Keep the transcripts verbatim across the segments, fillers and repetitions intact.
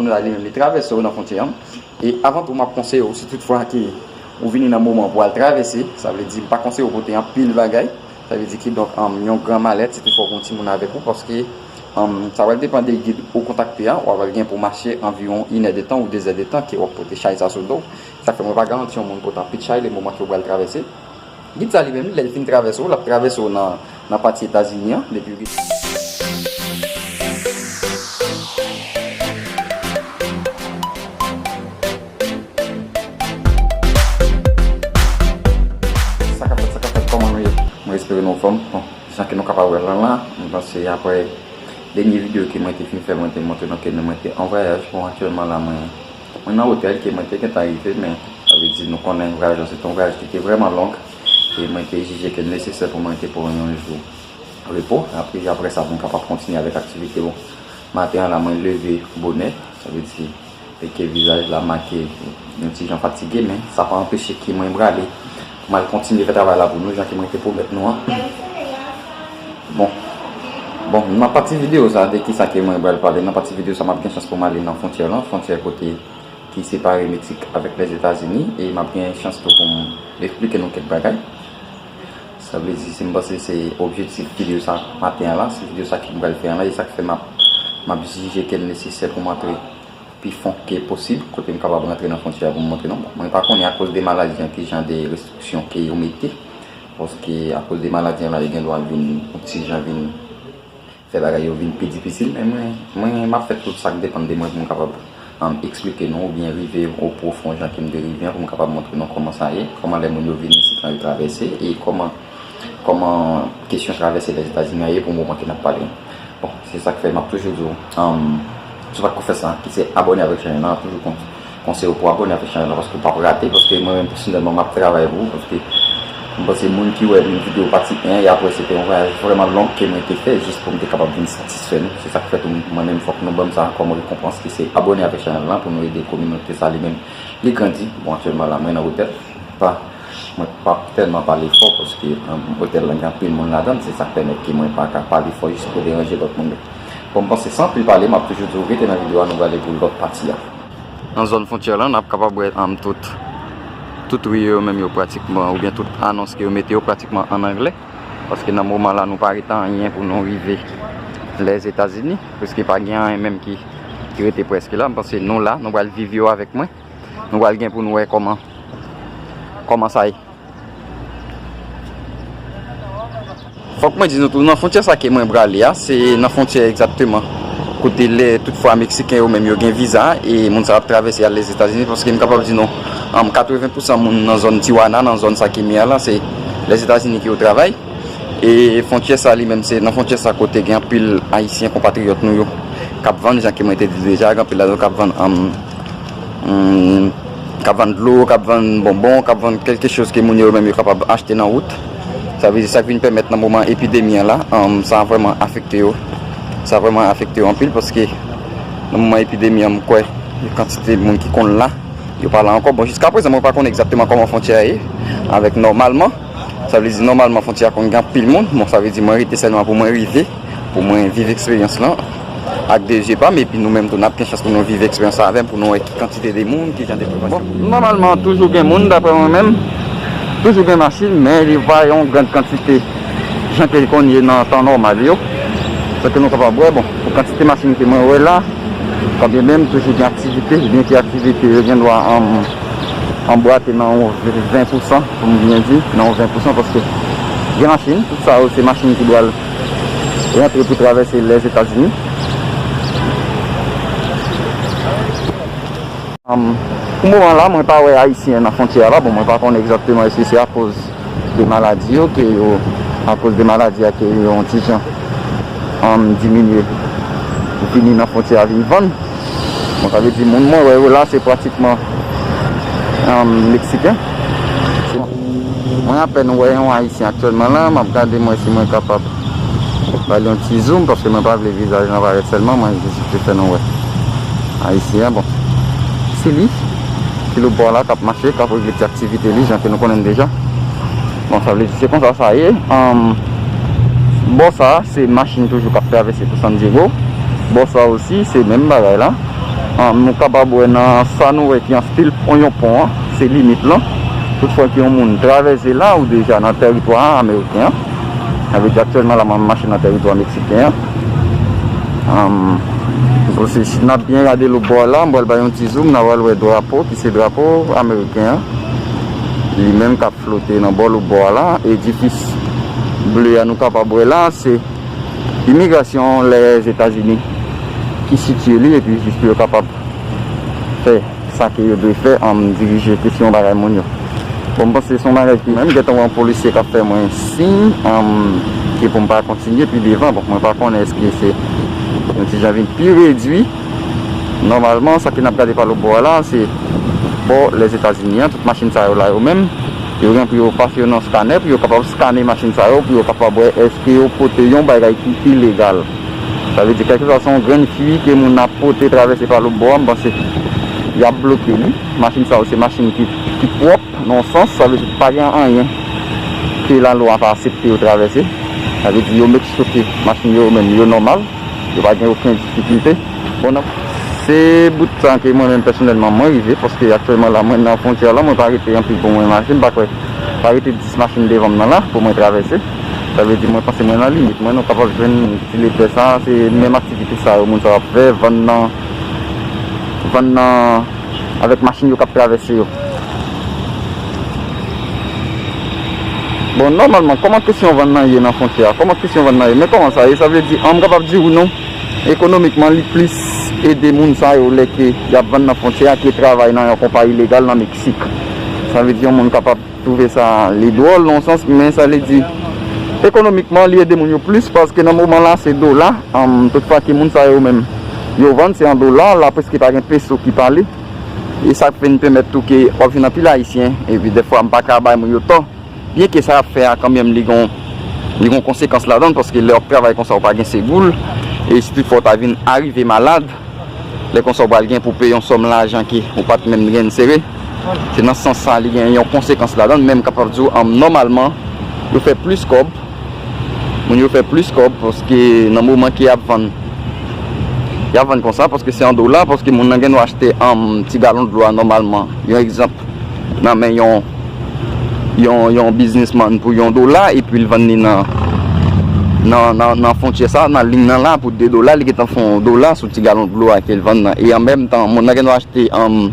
Moun la li menm, li travèse w nan fwontyè an. E avan tou, m ap konseye w, si toutfwa ke ou vini nan moman pou al travèse, sa vle di, m pa konseye w pote anpil bagay. Sa vle di, kidonk, ann, yon gran malèt, si toutfwa w gen yon timoun avèk ou, paske, ann, sa pral depann de gid ou kontakte a, w ap gen pou mache anviwon inèdtan ou dezèdtan ke w ap pote chay sa sou do w. Sa fè mwen pa garanti yon moun pote anpil chay le moman ke w pral travèse. Gid sa li menm, lè l fin travèse w, l ap travèse w nan, nan pati Etazini an, depi w gen. Sa k ap fèt, sa k ap fèt, kòman nou ye? Mwen espere nou anfòm. Bon, jan ke nou kapab wè lan la, mwen panse apre dènye videyo ke mwen te fin fè, mwen te montre nou ke mwen te an vwayaj. Bon, aktyèlman la, mwen, mwen nan otèl ke mwen te gentan rive, men sa vle di nou konnen vwayaj lan se te yon vwayaj ki te vrèman long, e mwen te jije ke l nesesè pou mwen te pran yon jou repo. Apre, apre sa, pou m kapab kontinye avèk aktivite. Bon, maten an la, mwen leve bonè, sa vle di, e ke vizaj la make yon ti jan fatige, men sa pa anpeche ke mwen prale pou m al kontinye fè travay la pou nou, jan ke mwen te pwomèt nou an. Bon, bon, nan pati videyo sa, de kisa ke mwen pral pale? Nan pati videyo sa, m ap gen chans pou m ale nan fwontyè lan, fwontyè kote ki separe Meksik avèk Lèzetazini, e m ap gen chans tou pou m eksplike nou kèk bagay. Sa vle di, si m panse se objektif videyo sa maten an la, se videyo sa ke m pral fè an la, e sa k fè m ap, m ap jije ke l nesesè pou m antre pi fon ke posib, kote m kapab rantre nan fwontyè a pou m montre nou. Bon, mwen pa konnen akoz de maladi an ki jan de restriksyon ke yo mete, paske akoz de maladi an la, yo gen dwa vin, yon ti jan vin fè bagay yo vin pi difisil, men mwen, mwen, m ap fè tout sa k depann de mwen pou m kapab, um, eksplike nou oubyen rive o pwofon jan ke m te rive an, pou m kapab montre nou kòman sa ye, kòman lè moun yo vin isit lan yo travèse, e kòman kòman kesyon travèse Lèzetazini an ye pou moman ke n ap pale. Bon, se sa k fè m ap toujou di w, um, si w pa t ko fè sa, ki se abòne avèk chanèl lan, m ap toujou kon-, konseye w pou abòne avèk chanèl lan, paske w p ap rate, paske mwen menm pèsonèlman m ap travay pou ou, paske m panse moun ki wè menm videyo pati en, e apre se te yon vwayaj vrèman long ke mwen te fè, jis pou m te kapab vin satisfè nou. Se sa k fè tou mwen menm fòk nou ban m sa kòm rekonpans, ki se abòne avèk chanèl lan pou nou ede kominote sa li menm li grandi. Bon, aktyèlman la, mwen nan otèl. Pa, mwen pa tèlman pale fò paske, um, otèl lan gen anpil moun ladan l, se sa k pèmèt ke mwen pa ka pale fò jis pou deranje lòt moun yo. Bon, m panse san anpil pale, m ap toujou di w rete nan videyo a, nou prale pou lòt pati a. Nan zòn fwontyè lan, n ap kapab wè, um, tout, tout ri yo menm yo pratikman, oubyen tout anons ke yo mete yo pratikman ann anglè. Paske nan moman la, nou pa rete anyen pou nou rive Lèzetazini, paske pa gen anyen menm ki, ki rete prèske la. M panse nou la, nou pral viv yo avèk mwen. Nou pral gen pou nou wè kòman, kòman sa ye. Fòk mwen di nou tou, nan fwontyè sa ke mwen prale a, se nan fwontyè egzakteman kote lè tout fwa Meksiken yo menm yo gen viza, e moun sa ap travèse al Lèzetazini, paske m kapab di nou, um, katreven pousan moun nan zòn Tijuana, nan zòn sa ke m ye a la, se Lèzetazini ke yo travay. E fwontyè sa li menm, se nan fwontyè sa kote gen anpil Ayisyen konpatriyòt nou yo k ap vann, jan ke mwen te di deja, gen anpil ladan yo k ap vann, um, hmm, k ap vann dlo, k ap vann bonbon, k ap vann kèlke choz ke moun yo menm yo kapab achte nan wout. Sa vle di sa k vin pèmèt nan moman epidemi an la, um, sa vrèman afekte yo. Sa vrèman afekte yo anpil paske nan moman epidemi an, m kwè kantite moun ki konn la, yo pa la ankò. Bon, jiskaprezan, mwen pa konnen egzakteman kòman fwontyè a ye avèk nòmalman. Sa vle di, nòmalman, fwontyè a konn gen anpil moun. Bon, sa vle di, mwen rete sèlman pou mwen rive, pou mwen viv eksperyans lan ak de zye pa m, epi nou menm tou, n ap gen chans pou nou viv eksperyans la avè m, pou nou wè ki kantite de moun, ki jan de prekosyon. Bon, nòmalman, toujou gen moun, daprè mwen menm, toujou gen machin, men li pa yon gran kantite jan ke l konn ye nan tan nòmal yo. Sa ke nou kapab wè, bon, pou kantite machin ke mwen wè la, kanmenm menm, toujou gen aktivite, byen ke aktivite yo gen dwa ann, anbwate nan yon ven pousan, pou m byen di, nan yon ven pousan, paske gen machin, tout sa yo se machin ki dwe al rantre pou travèse Lèzetazini. Ann, pou moman la, mwen pa wè Ayisyen nan fwontyè a la. Bon, mwen pa konnen egzakteman èske se akoz de maladi yo, ke yo, akoz de maladi a, ke yo yon ti jan, ann, diminye, vini nan fwontyè a vin vann. Bon, sa vle di moun mwen wè yo la, se pratikman, ann, Meksiken. Mwen apèn wè yon Ayisyen aktyèlman la, m ap gade mwen si mwen kapab ba li yon ti zoom, paske mwen pa vle vizaj lan parèt sèlman, mwen jis vle fè nou wè. Ayisyen an, bon. Se li, ki lòtbò la, k ap mache, k ap regle ti aktivite li, jan ke nou konnen l deja. Bon, sa vle di, se konsa sa ye. Ann, bò sa, se machin toujou k ap travèse pou San Diego. Bò sa osi, se menm bagay la. An, nou kapab wè nan sa nou wè ki an stil pon, yon pon an, se limit lan. Toutfwa ke yon moun travèse la, ou deja nan tèritwa ameriken an. Sa vle di aktyèlman la, m ap mache nan tèritwa meksiken an. An, bon, si n ap byen gade lòt bò a la, m pral bay yon ti zoom, n a pral wè drapo, ki se drapo ameriken an. Li menm k ap flote nan bò lòt bò a la. Edifis ble a nou kapab wè la, se imigrasyon Lèzetazini ki sitiye li, epi jis pou yo kapab fè sa ke yo dwe fè, an dirije kesyon bagay moun yo. Bon, m panse se yon bagay ki menm gentan yon polisye k ap fè mwen siy, an ke pou m pa kontinye pi devan. Bon, mwen pa konnen èske se yon ti jan vin pi redwi. Nòmalman, sa ke n ap gade pa lòt bò a la, se bò Lèzetazini an, tout machin sa yo la yo menm, yo gen pou yo pase yo nan skanè, pou yo kapab skane machin sa yo, pou yo kapab wè èske yo pote yon bagay ki ilegal. Sa vle di, kèlkeswa se yon grenn fwi ke moun ap pote travèse pa lòt bò a, m panse y ap bloke li. Machin sa yo se machin ki, ki pwòp, nan yon sans, sa vle di pa gen anyen ke lalwa pa aksepte yo travèse. Sa vle di yo make sure ke machin yo menm yo nòmal, yo pa gen okenn difikilte. Bon, nan, se bout sa ke mwen menm pèsonèlman mwen rive, paske aktyèlman la mwen nan fwontyè la, mwen pa rete anpil pou mwen mache, m pa kwè, pa rete dis machin devan m nan la pou mwen travèse. Sa vle di mwen panse mwen nan limit mwen, nou kapab jwenn ti lepè sa, se menm aktivite sa yo moun sa yo ap fè, vann nan, vann nan avèk machin yo k ap travèse yo. Bon, nòmalman, kòman kesyon vann nan ye nan fwontyè a? Kòman kesyon vann nan ye? Men kòman sa ye? Sa vle di, an, m kapab di w non, ekonomikman, li plis ede moun sa yo lè ke y ap vann nan fwontyè a ke travay nan yon konpayi legal nan Meksik. Sa vle di, yon moun kapab twouve sa li dwòl nan yon sans, men sa vle di, ekonomikman, li ede moun yo plis, paske nan moman la, se dola, an, toutfwa ke moun sa yo menm, yo vann, se an dola, la prèske pa gen peso ki pale. E sa k vin pèmèt tou ke w ap jwenn anpil Ayisyen, epi dèfwa m pa ka bay moun yo tò. Byenke sa y ap fè a kanmenm li gon, li gon konsekans ladan l, paske lè w ap travay konsa ou pa gen segou l, e si toutfwa w ta vin arive malad, lè konsa ou pral gen pou peye yon sòm lajan ke ou pa t menm gen sere. Se nan sans sa li gen yon konsekans ladan l, men m kapab di w, an, nòmalman, yo fè plis kòb, moun yo fè plis kòb, paske nan moman ke y ap vann, y ap vann konsa, paske se an dola, paske moun nan gen dwa achte, an, ti galon dlo a nòmalman. Yon egzanp, nan men yon, yon, yon biznismann pou yon dola, epi l vann li nan, nan, nan, nan fwontyè sa, nan liy nan la, pou de dola, li gentan fè yon dola sou ti galon dlo a ke l vann nan. E an menm tan, moun nan gen dwa achte, an,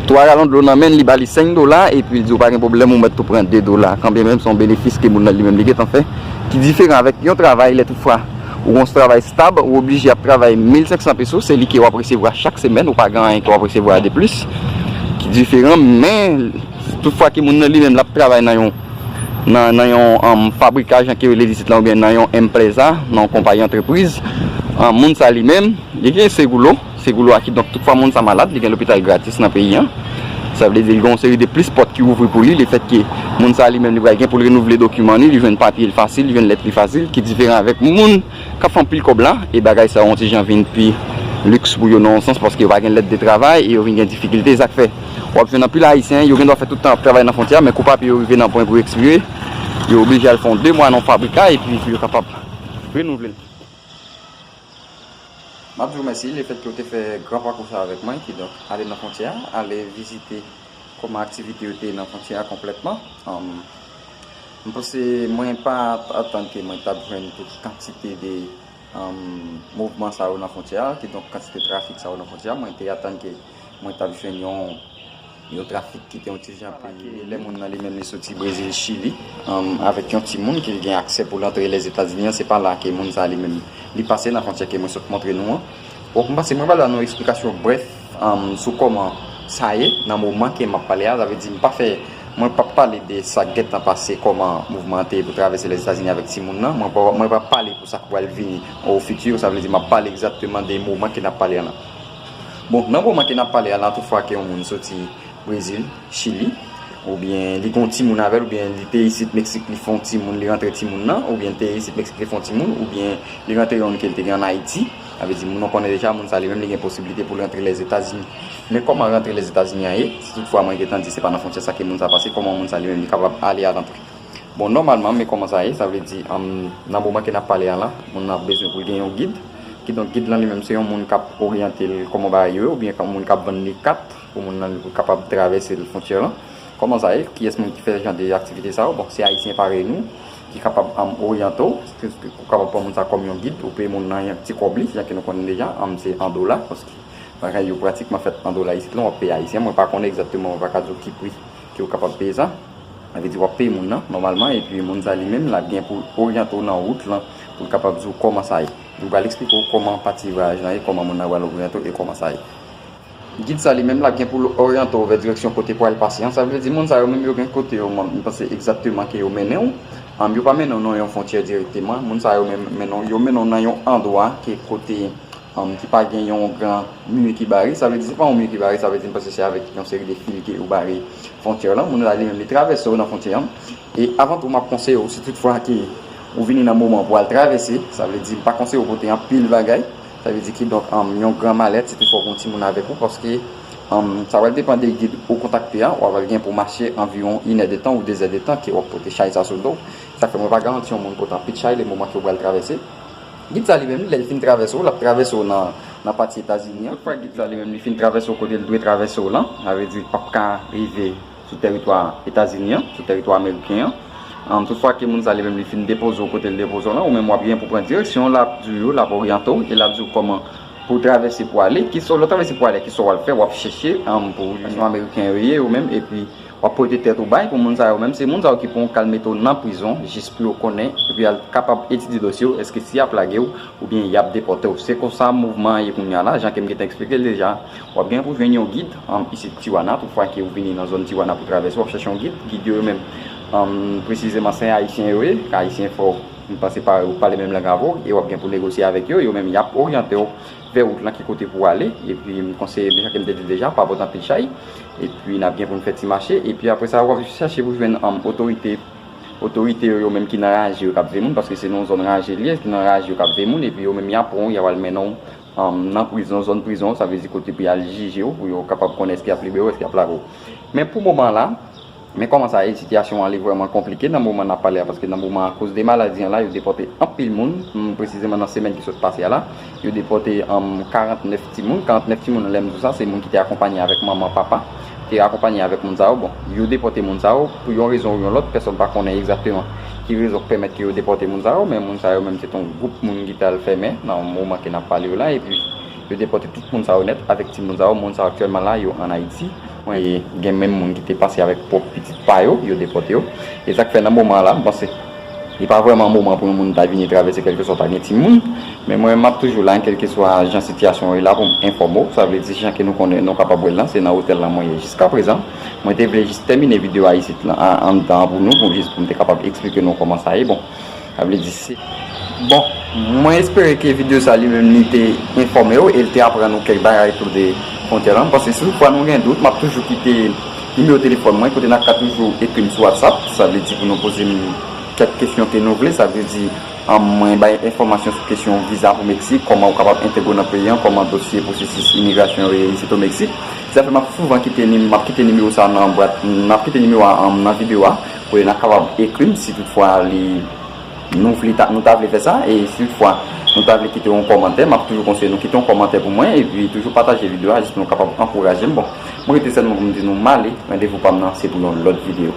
twa galon dlo nan men l, li ba li senk dola, epi l di w pa gen pwoblèm, ou mèt tou pran de dola. Kanmenm se yon benefis ke moun nan li menm li gentan fè, ki diferan avèk yon travay, lè toutfwa ou gon travay stab, ou oblije ap travay mil senk san peso, se li ke w ap resevwa chak semèn, ou pa gen anyen ke w ap resevwa de plis, ki diferan, men toutfwa ke moun nan li menm l ap travay nan yon, nan, nan yon, an, fabrika, jan ke yo rele l isit la, oubyen nan yon empreza, nan yon konpayi antrepriz, an, moun sa li menm, li gen seguro, seguro a, kidonk toutfwa moun sa malad, li gen lopital gratis nan peyi an. Sa vle di, li gen yon seri de plis pòt ki ouvri pou li, lefètke moun sa li menm, li pral gen pou l renouvle dokiman li, li jwenn papye l fasil, li jwenn lèt li fasil, ki diferan avèk moun k ap fè anpil kòb la, e bagay sa yo yon ti jan vin pi liks pou yo nan yon sans, paske yo pa gen lèt de travay e yo vin gen difikilte, e sa k fè w ap jwenn anpil Ayisyen, yo gen dwa fè tout tan ap travay nan fwontyè a, men kou papye yo rive nan pwen pou yo ekspire, yo oblije al fè yon de mwa nan yon fabrika, epi pou yo kapab renouvle l. M ap di w mèsi lefètke w te fè gran pakou sa avèk mwen, kidonk ale nan fwontyè a, ale vizite kòman aktivite yo te ye nan fwontyè a konplètman. Anm, m panse mwen pa t atann ke mwen t ap jwenn tout kantite de, anm, mouvman sa yo nan fwontyè a, kidonk kantite trafik sa yo nan fwontyè a. Mwen te atann ke mwen t ap jwenn yon, yon trafik ki te yon ti jan pi lè moun nan li menm li soti Brezil, Chili, anm, avèk yon timoun ke l gen aksè pou l antre Lèzetazini an, se pa la ke moun sa li menm li pase nan fwontyè ke mwen sot montre nou an. Bon, m panse mwen pral ba nou yon eksplikasyon brèf, anm, sou kòman sa ye nan moman ke m ap pale a. Sa vle di m pa fè, mwen p ap pale de sa k gentan pase, kòman mouvman an te ye pou travèse Lèzetazini avèk timoun nan. Mwen pa, mwen p ap pale pou sa k pral vini o fiti. Sa vle di m ap pale egzakteman de moman ke n ap pale a la. Bon, nan moman ke n ap pale a la, toutfwa ke yon moun soti Brezil, Chili, oubyen li gen yon timoun avè l, oubyen li te isit Meksik, li fè yon timoun, li rantre timoun nan, oubyen li te isit Meksik, li fè yon timoun, oubyen li rantre yonn ke l te gen ann Ayiti. Sa vle di, moun nan konnen deja, moun sa li menm, li gen posiblite pou l rantre Lèzetazini. Men kòman rantre Lèzetazini an ye? Si toutfwa mwen gentan di se pa nan fwontyè sa ke moun sa pase, kòman moun sa li menm li kapab ale a rantre? Bon, nòmalman, men kòman sa ye, sa vle di, anm, nan moman ke n ap pale a la, moun nan ap bezwen pou l gen yon gid. Kidonk, gid lan li menm se yon moun k ap oryante l kòman bagay yo ye, oubyen yon moun k ap vann li kat pou moun nan li kapab travèse l fwontyè lan. Kòman sa ye? Kiyès moun ki fè jan de aktivite sa yo? Bon, se Ayisyen parèy nou ki kapab, um, oryante w, ki, ki, ou kapab pran moun sa kòm yon gid, ou peye moun nan yon ti kòb li, jan ke nou konnen deja, um, se an dola, paske bagay yo pratikman fèt an dola isit lan, w ap peye ayisyen. Mwen pa konnen egzakteman, mwen pa ka di w ki pri ke w kapab peye sa. Sa vle di w ap peye moun nan nòmalman, epi moun sa li menm l ap gen pou oryante w nan wout lan, pou l kapab di w kòman sa ye. Li pral eksplike w kòman pati vwayaj lan ye, kòman moun nan pral oryante w e kòman sa ye. Gid sa li menm l ap gen pou l oryante w vè direksyon kote pou al pase an. Sa vle di moun sa yo menm yo gen kote yo, m, m panse egzakteman ke yo mennen w. Am, yo pa mennen w nan yon fwontyè dirèkteman. Moun sa yo menm mennen w, yo mennen w nan yon andwa ke kote, am, ki pa gen yon gran mi ki bare. Sa vle di se pa yon mi ki bare, sa vle di m panse se avèk yon seri de fil ke yo bare fwontyè lan. Moun sa li menm li travèse w nan fwontyè an. E avan tou, m ap konseye w, si tout fwa ke ou vini nan moman pou al travèse, sa vle di m pa konseye w pote anpil bagay, sa vle di kidonk, um, yon gran malèt, si tout fwa w gen yon timoun avèk ou, paske, um, sa pral depann de gid ou kontakte a, w ap gen pou mache anviwon inèdtan ou dezèdtan ke w ap pote chay sa sou do w. Sa fè mwen pa garanti yon moun pote anpil chay le moman ke w pral travèse. Gid sa li menm, lè l fin travèse w, l ap travèse w nan, nan pati Etazini an. Tout fwa gid sa li menm, li fin travèse w kote l dwe travèse w lan, sa vle di l p ap ka rive sou tèritwa Etazini an, sou tèritwa ameriken an. An, tout fwa ke moun sa li menm li fin depoze w kote l depoze w lan, ou menm w ap gen pou pran direksyon l ap di w yo, l ap oryante w, e l ap di w kòman pou w travèse pou ale, kisa w, lè w travèse pou ale, kisa w al fè, w ap chèche, an, pou immigration ameriken yo ye, ou menm, epi w ap pote tèt ou bay pou moun sa yo menm. Se moun sa yo ki pran w k al mete w nan prizon, jis pou yo konnen, epi y al kapab etidye dosye w, èske si y ap lage w, oubyen y ap depòte w. Se konsa mouvman an ye kounye a la, jan ke m gentan eksplike l deja. W ap gen pou jwenn yon gid, um, isit Tijuana, tout fwa ke ou vini nan zòn Tijuana pou travèse, w ap chèche yon gid. Gid yo, yo menm, um, presizeman, se Ayisyen yo ye, Ayisyen fò, m panse pa, ou pale menm lang avè w, e w ap gen pou negosye avèk yo, yo menm, y ap oryante w vè wout lan, ki kote pou w ale, epi m konseye, jan ke m te di l deja, pa pote anpil chay, epi n ap gen pou n fè ti mache, epi apre sa, w ap chèche pou jwenn, um, otorite otorite yo, yo menm ki nan raje yo k ap veye moun, paske se nan yon zòn raje li ye, ki nan raje yo k ap veye moun, epi yo menm y ap pran w, y ap al mennen w, um, nan prizon, zòn prizon, sa vle di kote pou y al jije w, pou yo kapab konnen èske y ap libere w, èske y ap lage w. Men pou moman la, men kòman sa ye, sitiyasyon an li vrèman konplike nan moman n ap pale a, paske nan moman akoz de maladi an la, yo depòte anpil moun, hmm, presizeman nan semèn ki sot pase a la, yo depòte, um, karantnèf timoun. Karantnèf timoun, lè m di w sa, se moun ki te akonpanye avèk manman, papa, te akonpanye avèk moun sa yo. Bon, yo depòte moun sa yo pou yon rezon ou yon lòt, pèsonn pa konnen egzakteman ki rezon k pèmèt ke yo depòte moun sa yo, men moun sa yo menm se t yon gwoup moun ki t al fèmen nan moman ke n ap pale yo la, epi yo depòte tout moun sa yo nèt avèk timoun sa yo. Moun sa yo aktyèlman la, yo ann Ayiti. E gen menm moun ki te pase avèk pwòp pitit pa yo, yo depòte yo. E sa k fè nan moman an la, m panse li pa vrèman moman pou yon moun ta vini travèse kèlkeswa w ta gen timoun. Men mwen, m ap toujou la, kèlkeswa jan sitiyasyon an ye la, pou m enfòme w. Sa vle di, jan ke nou konnen, nou kapab wè l lan, se nan otèl lan mwen ye jiskaprezan. Mwen te vle jis tèmine videyo a isit lan, a, anndan an pou nou, pou jis pou m te kapab eksplike nou kòman sa ye. Bon, sa vle di se, bon, mwen espere ke videyo sa li menm li te enfòme w e l te aprann ou kèk bagay tou de fwontyè lan. M panse si toutfwa nou gen dout, m ap toujou kite nimewo telefòn mwen, kote n ap ka toujou ekri m sou WhatsApp. Sa vle di pou nou poze m kèk kesyon ke nou vle. Sa vle di, an, mwen bay enfòmasyon sou kesyon viza pou Meksik, kòman ou kapab entegre w nan peyi an, kòman dosye pwosesis imigrasyon yo ye isit o Meksik. Se sa fè m ap souvan kite nim-, m ap kite nimewo sa nan bwat, m ap kite nimewo a, an, nan videyo a, kote n ap kapab ekri m si toutfwa li, nou vle ta, nou ta vle fè sa, e si toutfwa nou ta vle kite yon kòmantè, m ap toujou konseye nou kite yon kòmantè pou mwen, epi toujou pataje videyo a, jis pou nou kapab ankouraje m. Bon, mwen rete sèlman pou m di nou m ale, randevou pa m nan, se pou yon lòt videyo.